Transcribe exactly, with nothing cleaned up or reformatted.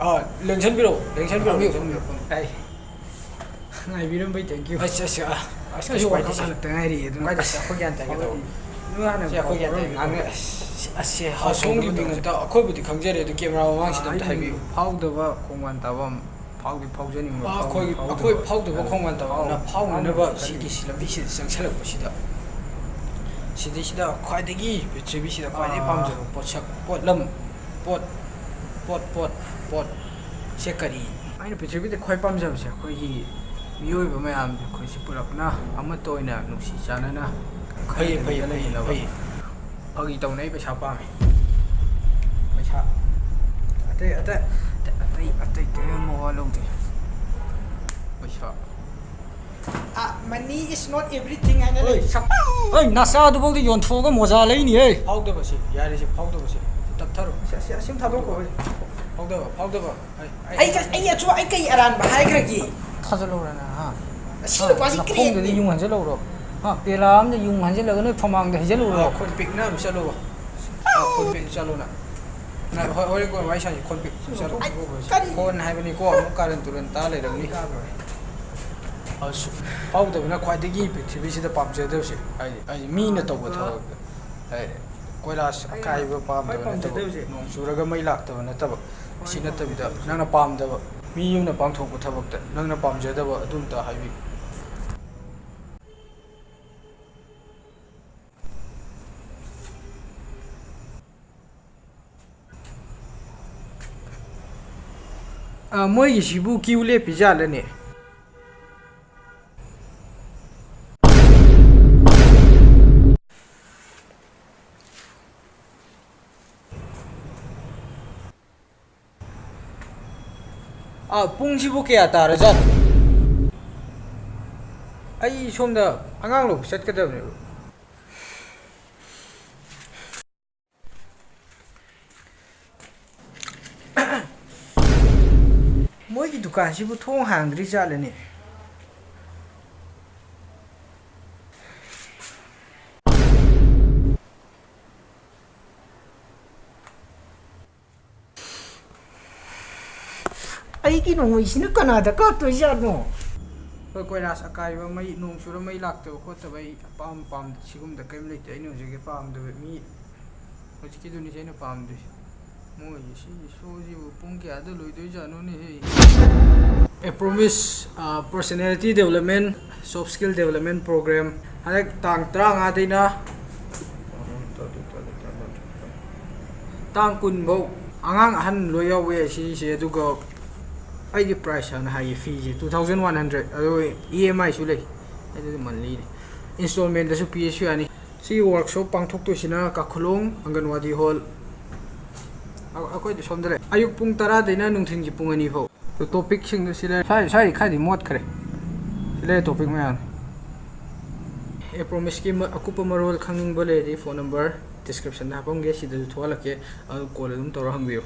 ꯑꯥ, ꯂꯦꯡꯁꯟꯕꯤꯔꯛꯑꯣ, ꯂꯦꯡꯁꯟꯕꯤꯔꯛꯑꯣ, ꯐꯝꯕꯤꯌꯨ, ꯂꯦꯡꯁꯟꯕꯤꯔꯛꯑꯣ꯫ ꯐꯝꯕꯤꯌꯨ꯫ ꯑꯩ ꯉꯥꯏꯕꯤꯔꯝꯕꯩ thank you꯫ ꯑꯁ, ꯑꯁ, ꯑꯥ, ꯑꯁ, ꯑꯩꯁꯨ ꯀꯩꯁꯨ ꯋꯥꯈꯜ ꯀꯥꯏꯗꯦꯁꯦ꯫ ꯈꯜꯂꯛꯇ ꯉꯥꯏꯔꯤ ꯑꯗꯨꯅ꯫ ꯀꯥꯏꯗꯦꯁꯦ, ꯑꯩꯈꯣꯏ ꯒ꯭ꯌꯥꯟ ꯇꯥꯏ ꯀꯩꯗꯧꯔꯒꯦ? ꯅꯣꯏ ꯍꯥꯟꯅ ꯁꯦ, ꯑꯩꯈꯣꯏ ꯒ꯭ꯌꯥꯟ ꯇꯥꯏ ꯐꯥꯎꯔꯛꯑꯣ꯫ ꯉꯥꯡꯅ-, ꯑꯁ, ꯑꯁ, ꯁꯦ, ꯑꯥ, ꯑꯁꯣꯝꯒꯤ ꯃꯤꯡ ꯑꯝꯇ, ꯑꯩꯈꯣꯏꯕꯨꯗꯤ ꯈꯪꯖꯔꯦ, ꯑꯗꯨ camera ꯃꯃꯥꯡꯁꯤꯗ ꯑꯝꯇ ꯑꯥ, ꯍꯥꯏꯕꯤꯌꯨ꯫ ꯐꯥꯎꯗꯕ ꯈꯣꯡꯕꯥꯟ ꯇꯥꯐꯝ, ꯐꯥꯎꯗꯤ ꯐꯥꯎꯖꯅꯤꯡꯕ, ꯑꯥ, ꯐꯥꯎꯗꯤ ꯑꯩꯈꯣꯏ, ꯐꯥꯎꯗꯕ꯫ ꯑꯩꯈꯣꯏ ꯐꯥꯎꯗꯕ ꯑꯥ, ꯈꯣꯡꯕꯥꯟ ꯇꯥꯐꯝꯅ ꯑꯥ, ꯐꯥꯎꯅꯅꯕ ꯐꯥꯎꯅꯕ ꯁꯤꯒꯤ ꯂꯝꯕꯤꯁꯤꯗ ꯆꯪꯁꯤꯜꯂꯛꯄꯁꯤꯗ, ꯁꯤꯗꯩꯁꯤꯗ ꯈ꯭ꯋꯥꯏꯗꯒꯤ ꯄ꯭ꯔꯤꯊꯤꯕꯤꯁꯤꯗ ꯈ꯭ꯋꯥꯏꯗꯒꯤ ꯑꯥ꯫ ꯄꯥꯝꯖꯕ ꯄꯣꯠꯁꯛ, ꯄꯣꯠꯂꯝ, ꯄꯣꯠ, ꯄꯣꯠ, ꯄꯣꯠ, ꯄꯣꯠ꯫ ꯁꯦ ꯀꯔꯤ? ꯑꯩꯅ ꯄ꯭ꯔꯤꯊꯤꯕꯤꯗ ꯈ꯭ꯋꯥꯏ ꯄꯥꯝꯖꯕꯁꯦ ꯑꯩꯈꯣꯏꯒꯤ ꯃꯤꯑꯣꯏꯕ ꯃꯌꯥꯝꯁꯦ, ꯑꯩꯈꯣꯏꯁꯦ ꯄꯨꯂꯞꯅ ꯑꯃꯠꯇ ꯑꯣꯏꯅ ꯅꯨꯡꯁꯤ ꯆꯥꯟꯅꯅ ꯐꯩꯌꯦ, ꯐꯩꯌꯦ, ꯈꯟꯅꯗꯅ ꯐꯩꯌꯦ, ꯂꯩꯃꯤꯟꯅꯕ꯫ ꯐꯩꯌꯦ꯫ ꯐꯥꯒꯤ ꯇꯧꯅꯦ, ꯑꯩ ꯄꯩꯁꯥ ꯄꯥꯝꯃꯦ꯫ ꯄꯩꯁꯥ꯫ ꯑꯇꯩ, ꯑꯇꯩ, ꯑꯇꯩ, ꯑꯇꯩ ꯀꯔꯤꯝ ꯃꯋꯥ ꯂꯧꯗꯦ꯫ ꯄꯩꯁꯥ꯫ ꯑꯥ, money is not everything ꯍꯥꯏꯅ ꯂꯩ꯫ ꯁꯛ-, ꯑꯩ ꯅꯆꯥꯗꯨꯐꯥꯎꯗꯤ ꯌꯣꯟꯊꯣꯛꯑꯒ ꯃꯣꯖꯥ ꯂꯩꯅꯤꯍꯦ꯫ ꯐꯥꯎꯗꯕꯁꯦ, ꯌꯥꯔꯦꯁꯦ, ꯐꯥꯎꯗꯕꯁꯦ꯫ ꯁꯤ ꯇꯞꯊꯔꯣ꯫ ꯑꯁꯤ, ꯑꯁꯤ, ꯑꯁꯤꯝ ꯊꯥꯗꯣꯛꯈꯣ, ꯍꯣꯏ꯫ ꯐꯥꯎꯗꯕ, ꯐꯥꯎꯗꯕ꯫ ꯑꯩ, ꯑꯩ, ꯑꯩ ꯀ-, ꯑꯩ ꯑꯆꯨ-, ꯑꯩ ꯀꯩ ꯑꯔꯥꯟꯕ ꯍꯥꯏꯈ꯭ꯔꯒꯦ? ꯊꯥꯖꯜꯂꯧꯔꯅ, ꯍꯥ? ꯑꯁꯤ ꯍꯥ? ꯅꯨꯄꯥꯁꯤ ꯅꯈꯣꯡꯗꯨꯗ crackꯅꯦ꯫ ꯌꯨꯡ ꯍꯟꯖꯜꯍꯧꯔꯣ꯫ ꯍꯥ? ꯄꯦꯂꯥ ꯑꯝꯗ ꯌꯨꯡ ꯍꯟꯖꯜꯂꯒ ꯅꯣꯏ ꯐꯃꯥꯡꯗ ꯍꯩꯖꯜꯂꯨꯔꯣ꯫ ꯑꯥ, ꯈꯣꯟ ꯄꯤꯛꯅ ꯑꯃ ꯆꯠꯂꯣꯕ꯫ ꯑꯥ, ꯈꯣꯟ ꯄꯤꯛꯅ ꯆꯠꯂꯣ ꯅꯪ꯫ ꯅꯪ ꯍꯣ-, ꯍꯣꯔꯦꯟ ꯀꯣꯟꯅ ꯋꯥꯔꯤ ꯁꯥꯟꯅꯁꯤ, ꯈꯣꯟ ꯄꯤꯛꯅ ꯆꯠꯂꯣ꯫ ꯑꯩ ꯀꯔꯤ? ꯈꯣꯟ ꯍꯥꯏꯕꯅꯤꯀꯣ, ꯑꯃꯨꯛ ꯀꯥꯔꯟ ꯇꯨꯔꯟ ꯇꯥ ꯂꯩꯔꯝꯅꯤ꯫ ꯑꯁ, ꯐꯥꯎꯗꯕꯅ ꯈ꯭ꯋꯥꯏꯗꯒꯤ ꯄ꯭ꯔꯤꯊꯤꯕꯤꯁꯤꯗ ꯄꯥꯝꯖꯗꯕꯁꯦ꯫ ꯍꯥꯏꯗꯤ, ꯍꯥꯏꯗꯤ ꯃꯤꯅ ꯇꯧꯕ ꯑꯥ꯫ ꯊꯕꯛꯇ꯫ ꯍꯥꯏꯗꯤ, ꯀꯣꯏꯂꯥꯁ ꯑꯩꯅ ꯑꯀꯥꯏꯕ ꯈ꯭ꯋꯥꯏ ꯄꯥꯝꯗꯕ ꯅꯠꯇꯕ, ꯄꯥꯝꯖꯗꯕꯁꯦ꯫ ꯅꯣꯡ ꯆꯨꯔꯒ ꯃꯩ ꯂꯥꯛꯇꯕ ꯅꯠꯇꯕ꯫ ꯑꯁꯤ ꯅꯠꯇꯕꯤꯗ ꯅꯪꯅ ꯄꯥꯝꯗꯕ, ꯃꯤ ꯑꯃꯅ ꯄꯥꯡꯊꯣꯛꯄ ꯊꯕꯛꯇ ꯅꯪꯅ ꯄꯥꯝꯖꯗꯕ ꯑꯗꯨꯝꯇ ꯍꯥꯏꯕꯤꯌꯨ꯫ ꯑ, ꯃꯣꯏꯒꯤꯁꯤꯕꯨ queue ꯂꯦꯞꯄꯤ ꯖꯥꯠꯂꯅꯦ? ꯑꯥ, ꯄꯨꯡꯁꯤꯕꯨ ꯀꯌꯥ ꯇꯥꯔꯖꯥꯠꯅꯣ? ꯑꯩ ꯁꯣꯝꯗ ꯑꯉꯥꯡ ꯂꯧꯕ ꯆꯠꯀꯗꯕꯅꯦꯕ꯫ ꯃꯣꯏꯒꯤ ꯗꯨꯀꯥꯟꯁꯤꯕꯨ ꯊꯣꯡ ꯍꯥꯡꯗ꯭ꯔꯤ ꯖꯥꯠꯂꯅꯦ? ꯑꯩꯒꯤ ꯅꯣꯡꯃꯩꯁꯤꯅ ꯀꯅꯥꯗ ꯀꯥꯞꯇꯣꯏꯖꯥꯠꯅꯣ? ꯍꯣꯏ, ꯀꯣꯏꯂꯥꯁ ꯑꯀꯥꯏꯕ, ꯃꯩ, ꯅꯣꯡ ꯆꯨꯔ ꯃꯩ ꯂꯥꯛꯇꯕ ꯈꯣꯠꯇꯕ ꯑꯩ ꯑꯄꯥꯝ ꯄꯥꯝꯗꯦ꯫ ꯁꯤꯒꯨꯝꯕꯗ ꯀꯔꯤꯝ ꯂꯩꯇꯦ꯫ ꯑꯩꯅ ꯍꯧꯖꯤꯛ ꯄꯥꯝꯗꯕ ꯃꯤ, ꯍꯧꯖꯤꯛꯀꯤꯗꯨꯅꯤꯁꯦ ꯑꯩꯅ ꯄꯥꯝꯗꯣꯏꯁꯦ꯫ ꯃꯣꯏꯒꯤ ꯁꯤꯒꯤ ꯁꯣꯁꯤꯕꯨ ꯄꯨꯡ ꯀꯌꯥꯗ ꯂꯣꯏꯗꯣꯏꯖꯥꯠꯅꯣꯅꯦꯍꯦ? ꯑꯦ ꯄ꯭ꯔꯣꯃꯤꯁ, ꯄꯔꯁꯅꯦꯂꯤꯇꯤ ꯗꯦꯕꯂꯞꯃꯦꯟ, ꯁꯣꯐ ꯁ꯭ꯀꯤꯜ ꯗꯦꯕꯂꯞꯃꯦꯟ ꯄ꯭ꯔꯣꯒ꯭ꯔꯥꯝ ꯍꯟꯗꯛ ꯇꯥꯡ ꯇꯔꯥꯃꯉꯥꯗꯩꯅ ꯇꯥꯡ ꯀꯨꯟ ꯐꯧ ꯑꯉꯥꯡ ꯑꯍꯟ ꯂꯣꯏ ꯌꯥꯎꯕ ꯌꯥꯏ ꯁꯤꯁꯦ꯫ ꯑꯗꯨꯒ ꯑꯩꯒꯤ ꯄ꯭ꯔꯥꯏꯁ ꯍꯥꯟꯅ ꯍꯥꯏꯒꯦ, ꯐꯤꯁꯦ ꯇꯨ ꯊꯥꯎꯖꯟ ꯋꯥꯟ ꯍꯟꯗ꯭ꯔꯦꯠ, ꯑꯗꯨꯒ ꯏ ꯑꯦꯝ ꯑꯥꯏꯁꯨ ꯂꯩ, ꯑꯗꯨꯗꯤ ꯃꯟꯂꯤꯅꯤ, ꯏꯟꯁꯇꯣꯜꯃꯦꯟꯗꯁꯨ ꯄꯤꯔꯁꯨ ꯌꯥꯅꯤ꯫ ꯁꯤꯒꯤ ꯋꯥꯔꯛꯁꯣꯞ ꯄꯥꯡꯊꯣꯛꯇꯣꯏꯁꯤꯅ ꯀꯥꯈꯨꯂꯣꯡ ꯑꯪꯒꯟꯋꯥꯗꯤ ꯍꯣꯜ, ꯑ-, ꯑꯩꯈꯣꯏꯗꯤ ꯁꯣꯝꯗ ꯂꯩ꯫ ꯑꯌꯨꯛ ꯄꯨꯡ ꯇꯔꯥꯗꯩꯅ ꯅꯨꯡꯊꯤꯟꯒꯤ ꯄꯨꯡ ꯑꯅꯤ ꯐꯥꯎ꯫ ꯑꯗꯣ ꯇꯣꯄꯤꯛꯁꯤꯡꯗꯣ ꯁꯤ ꯂꯩꯔꯦ꯫ ꯁ꯭ꯋꯥꯏ, ꯁ꯭ꯋꯥꯏꯗꯤ ꯈꯔꯗꯤ ꯃꯣꯠꯈ꯭ꯔꯦ꯫ ꯁꯤ ꯂꯩꯔꯦ ꯇꯣꯄꯤꯛ ꯃꯌꯥꯝ꯫ ꯑꯦ ꯄ꯭ꯔꯣꯃꯤꯁꯀꯤ ꯃ-, ꯑꯀꯨꯞꯄ ꯃꯔꯣꯜ ꯈꯪꯅꯤꯡꯕ ꯂꯩꯔꯗꯤ ꯐꯣꯟ ꯅꯝꯕꯔ ꯗꯤꯁꯀ꯭ꯔꯤꯞꯁꯟꯗ ꯍꯥꯞꯄꯝꯒꯦ, ꯁꯤꯗꯁꯨ ꯊꯣꯛꯍꯜꯂꯛꯀꯦ, ꯑꯗꯨ ꯀꯣꯜ ꯑꯗꯨꯝ ꯇꯧꯔ ꯍꯪꯕꯤꯌꯨ꯫